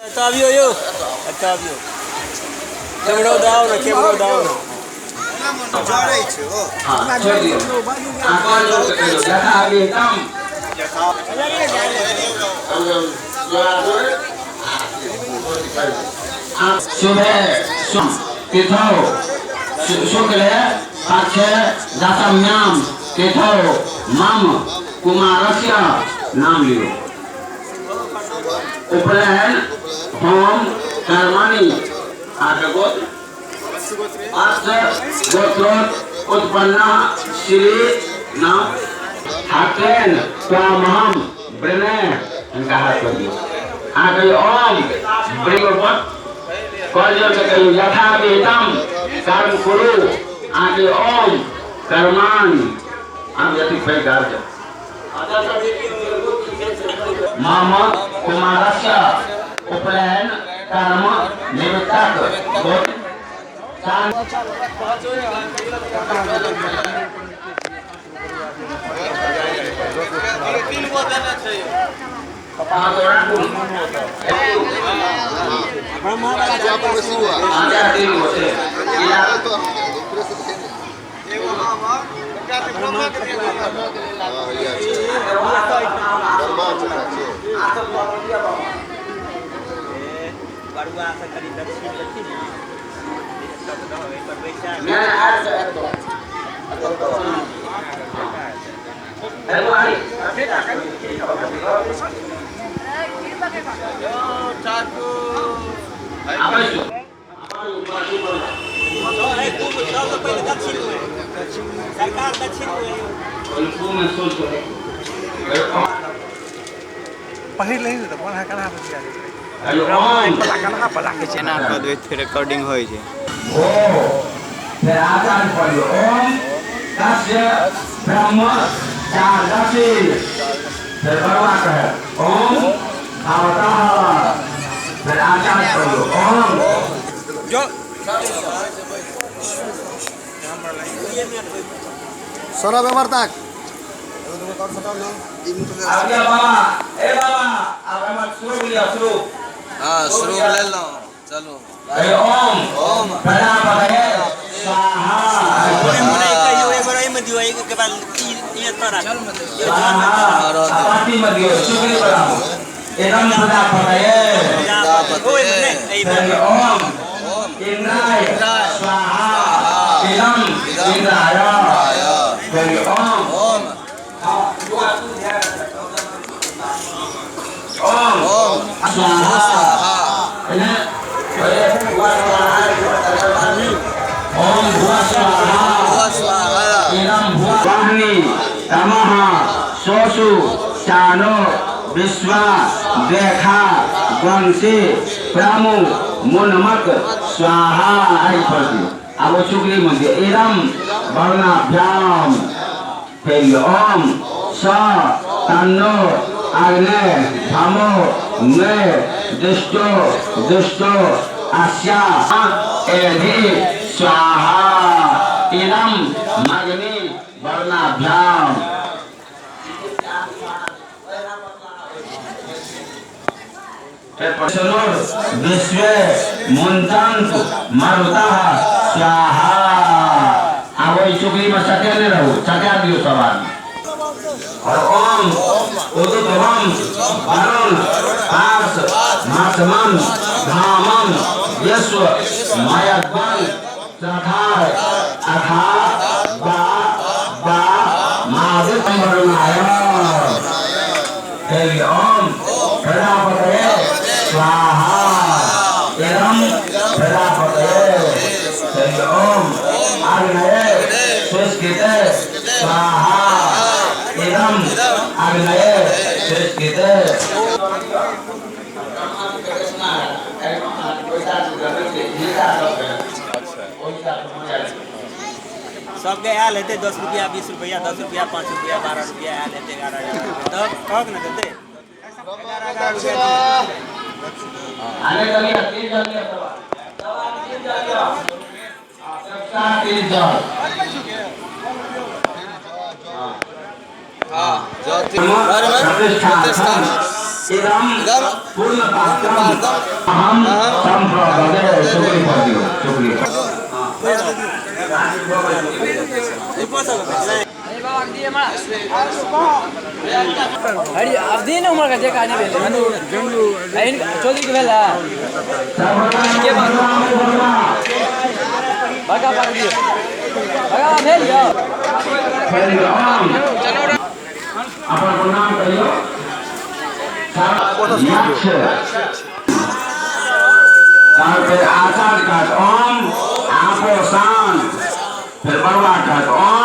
अबियौ यौ, एतऽ अबियौ। केम्हरो दाउ ने, केम्हरो दाउ ने। जरै छै ओ। हाँ, छोड़ि दियौ। अहाँ कॉल जोड़ के कहियौ, यथा विहितम। शुभे तिथौ शुक्ले पक्षे दशम्याम तिथौ मम कुमारस्य नाम लियौ। उपनयन होम कर्मणि आके गोत्र अस्य गोत्रोत् उत्पन्न श्री नाम हाथेन त्वामहं वृणे। हिनका हाथ पर दियौ। अहाँ कहियौ ओम वृणोपत। कल जोड़ के कहियौ यथा विहितम कर्म कुरु। अहाँ कहियौ ओम कर्माणि। आब यति पैघ कार्य मम कुमारस्य उपनयन कर्म निमित्तक गोत्र बरुआ से कनि दक्षिण देखी ने, एहि पर बैसा। सबसँ पहिले दक्षिण हुए सरकार, दक्षिण हुए। पहिर लही ने तऽ बन्हा कन्हा पर दिया। एना कऽ देबै, फेर रिकॉर्डिंग होइ छै। ओ फिर आचार्य पढ़ियो, ओम तस्य ब्रह्म चारदशी। फिर बरुआ कहे ओम भवतः। फिर आचार्य पढ़ियो, ओम जो सौरभ एमहर ताक। आब बाबा, ए बाबा, आब हमर शुरू लिअ, शुरू। हँ, शुरू लेलहुँ, चलू। ओम ओम प्रजापतये स्वाहा। मने कहियो एक बार एहिमे दियौ, एहिके बाद ई एतऽ राखू। स्वाहा। पार्टी में दियो, शुक्र बनाओ। इदम प्रजापतये। ओहिमे नहि, एहिमे। फिर ओम ओम इंद्राय स्वाहा। इदम इंद्राय। फिर ओम ओम ओम ओम स्वाहा। स्वाहा। ओम भुव स्वाहा। भुव स्वाहा। इदम भुव वाहिनी तमः शोषु चानो विश्वा देखा वंशी प्रमु मुनमक स्वाहा। आई पर दियो। आब ओ चुगली में दियो, इदम वर्णाभ्याम। फिर ओम स तन्नो अग्ने भमो ने दुष्टो दुष्टो अस्या एधि स्वाहा। इदम मग्नि वर्णाभ्याम। विश्वे मुंचन्तु मरुतः स्वाहा। आब ओहि चुगली में सकेने रहू, सका दियौ सब आदमी। और ओम उदुपम वरुण पार्श मध्यमम धामम विश्व मयद्वं तथा अथा वा वा मादितम वरुणाय। फिर ओम प्रजापतये स्वाहा। इदम प्रजापतये। फिर ओम अग्नये सुस्कृते स्वाहा। इदम अग्नये सुस्कृते। सबके आयल हेतै 10 रुपया, 20 रुपया, 10 रुपया, 5 रुपया, 12 रुपया आयल हेतै, 11 11 तब कहक ने देतै। आने चलिए, तीन जल लिया सब, तीन जल लिया, तीन जल। हँ, प्रतिष्ठा। इदं पूर्ण पात्रम अहं सम्प्रददे। चुगली पर दियौ, चुगली पर। हरि अवधि ने उमर का जे कहानी भेलै चौधरी के भेलै के बात बड़का पाक दियौ, बड़का भेल यौ। अपन प्रणाम करियौ। फिर आचार्य कहत ओम आपो शांत, फिर बरुआ कहत ओम।